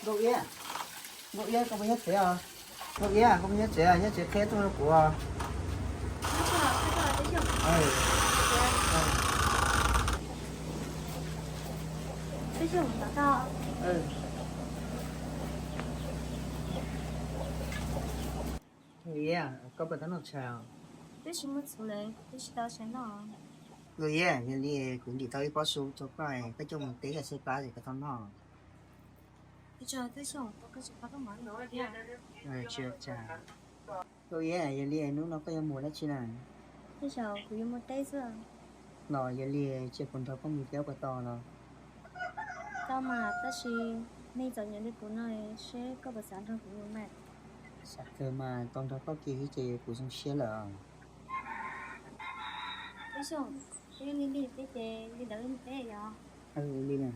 Nkauj Iab, Nkauj Iab, koj puas nyob tsev os? Nkauj Iab, koj puas nyob tsev? Nyob tsev qhia tuaj rau kuv. Nkauj Iab, koj puas tau noj tshais? Twb tsis muaj txhuv li, twb tsis tau tshais noj. Nkauj Iab, yog li kuv ntim tau ib pob su rau koj, koj coj mus teb koj saib plab es koj tau noj. Nkauj Iab, yog li hnub no koj yuav mus dab tsi na? Tej zaum kuv yuav mus teb xwb. Los yog li cia kuv nrog koj mus thiab puas tau los? Tau mas, tab sis neeg txom nyem li kuv no seb koj puas xav nrog kuv mus mas. Xav kawg mas, tau nrog koj kiag ces kuv zoo siab lawm. Tub Xyooj, peb li li peb ces li ntawd mus teb yog li na.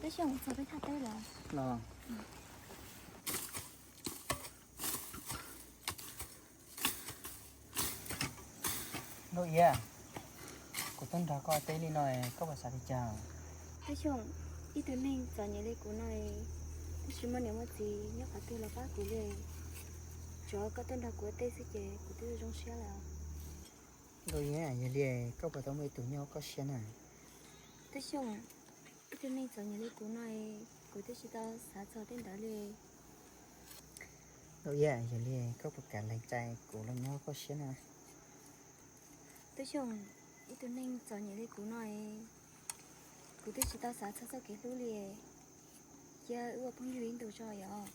Tub Xyooj, txog peb thaj teb lawm. Los. Nkauj Iab, kuv tuaj nrog koj teb li no, koj puas xav li cas? Tub Xyooj, ib tug neeg txom nyem li kuv no, twb tsis muaj niam muaj txiv nyob qhov twg los pab kuv li. Tsuav koj tuaj nrog kuv ua teb xwb ces kuv twb zoo siab lawm. Nkauj Iab, yog li koj puas tau muaj ib tug nyob koj siab na? Tub Xyooj, ib tug neeg txom nyem li kuv no, kuv twb tsis tau xav txog tej ntawd li. Nkauj Iab, yog li koj puas kam lees txais kuv los nyob koj siab na? Tub Xyooj, ib tug neeg txom nyem li kuv no, kuv twb tsis tau xav txog txoj kev hlub li. Cia wb ua phooj ywg ib ntus tso yom.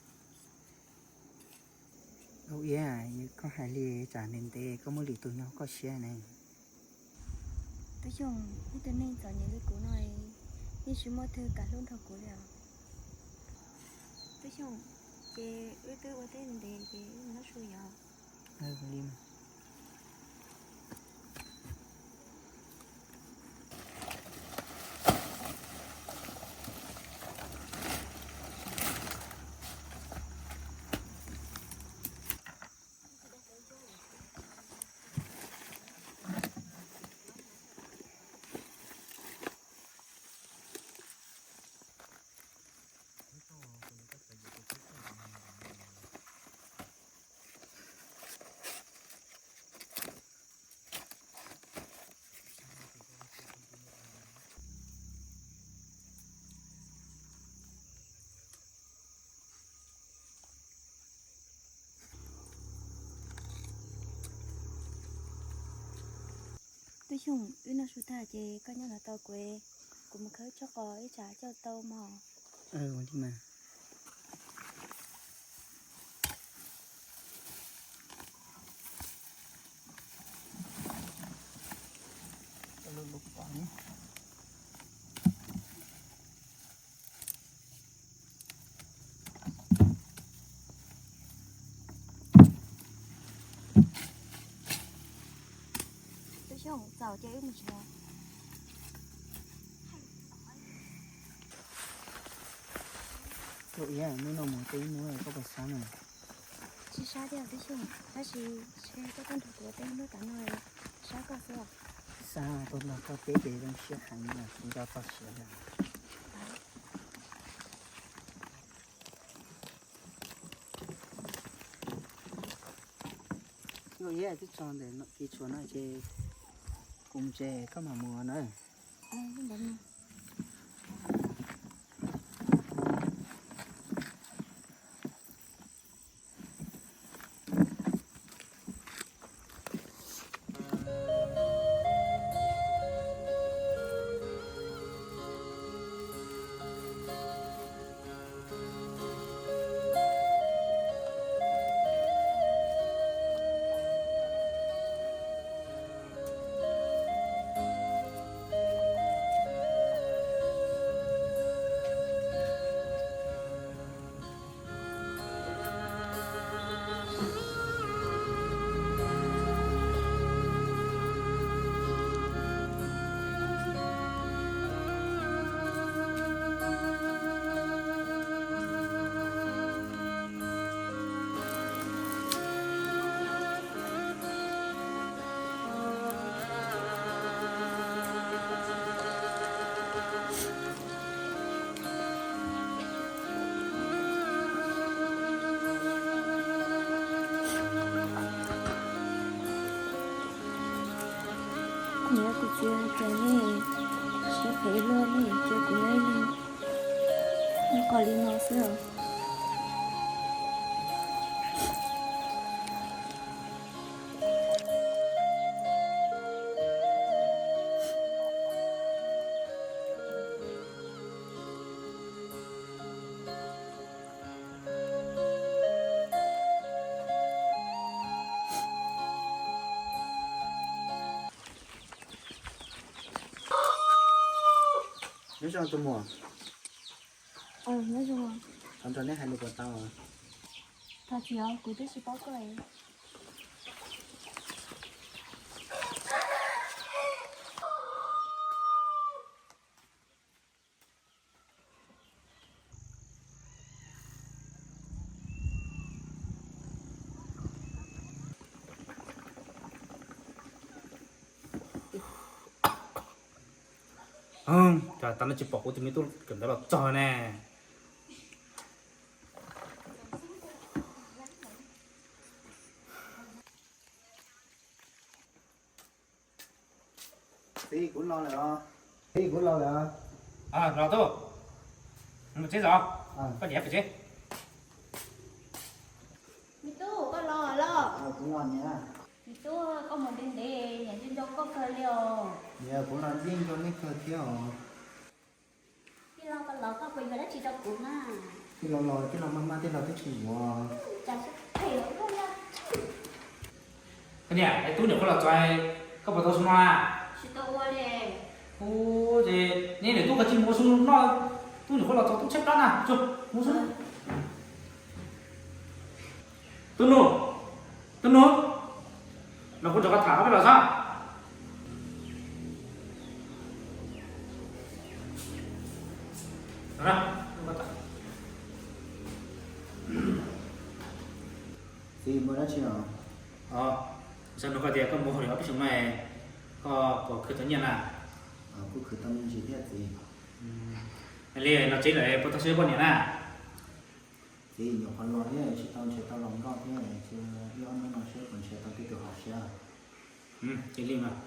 Nkauj Iab, koj hais li tsam ntev ntev koj muaj lwm tus nyob koj siab ne. Tub Xyooj, ib tug neeg txom nyem li kuv no, yeej tsis muaj twg kam hlub nrog kuv li os. Tub Xyooj, ces wb twb ua teb ntev ces wb mus noj su yom. Tub Xyooj, wb noj su tag ces koj nyob no tos kuv, kuv mus khawb tshuaj qos ib tsam coj tau mog. Ua li mas. Tub Xyooj, txaus ces wb mus tsev. Nkauj Iab, hnub no mus teb ib hnub koj puas sab na? Tsis sab tiag Tub Xyooj, tab sis ntshe koj tuaj nrog kuv ua teb hnub tas no sab koj xwb os. Sab, tuaj nrog koj teb ces zoo siab heev, kuv nco txog siav lawm. Nkauj Iab, twb txog ntawm kis tshuam no ces kuv mus tsev koj mam mus na. Phem luaj li, ces kuv nyob li, nyob qhov li no xwb os. Nyob zoo tus muam. Nyob zoo. Thov nrog neb hais lus puas tau? Thov txim os, kuv twb tsis paub koj. Cas tas no tsis pom kuv tus me tub kawm ntawv los txog ne? Txiv, kuv los lawm os. Txiv, kuv los lawm os. Los tub, mus tsev zos, koj niam pem tsev. Me tub, koj los los? Kuv los niam. Me tub, koj mus ntev ntev, niam nco nco koj kawg li os. Niam, kuv los yeej nco nej kawg thiab os. Tij laug, koj los koj puas yuav dab tsi rau kuv na? Tij laug los tij laug maj maj, tij laug twb tsis yuav. Cas phem ua luaj. Koj niam, es tub niam qhuav los txog, koj puas tau su noj na? Tsis tau ua li. Ub, ces neb niam tub koj tsis mus ua su noj, tub niam qhuav los txog tub tshaib plab na, mus su. Tub nus, tub nus, los kuv rov qab tham ob peb los xwb. Txiv, muaj dab tsi os? Xav nug koj tias koj mus hauj lwm ob peb xyoos no, koj puas khwv tau nyiaj na? Kuj khwv tau me ntsis thiab txiv. Li los tsev lawm puas tau saib poj niam na? Txiv, nyuam qhuav los thiab tsis tau nrhiav tau los nkauj thiab, cia ib ob hnub no seb puas nrhiav tau tej tus hom siab. Cia li mas.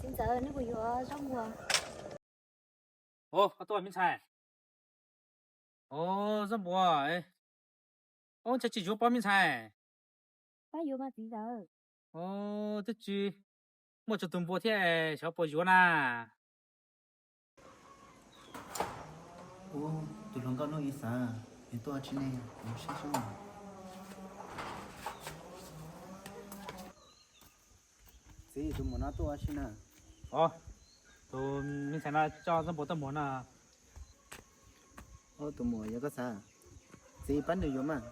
Txiv ntxawm, neb puas yuav zaub npua? Ov, tuaj me ntxhais. Ov, zaub npua. Ov, ntshe tsis yuav pob me ntxhais. Pab yuav mas txiv ntxawm. Ov, twb tsis muaj tsuas tus npua thiab, xyov puas yuav na. Ub, tus hluas nkauj hnub ib xav, nws tuaj tsis ne, kuv saib saib. Txiv, tus muam no tuaj ua si na? Ov, tus me ntxhais no coj zaub npua tuaj muag no. Ov, tus muam yog koj xav, txiv pab nws yuav mas.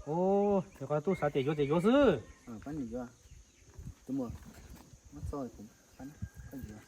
Ub, yog koj tub xav tias yuav tias yuav xwb. Pab nws yuav. Tus muam, muab txo kuv pab koj yuav.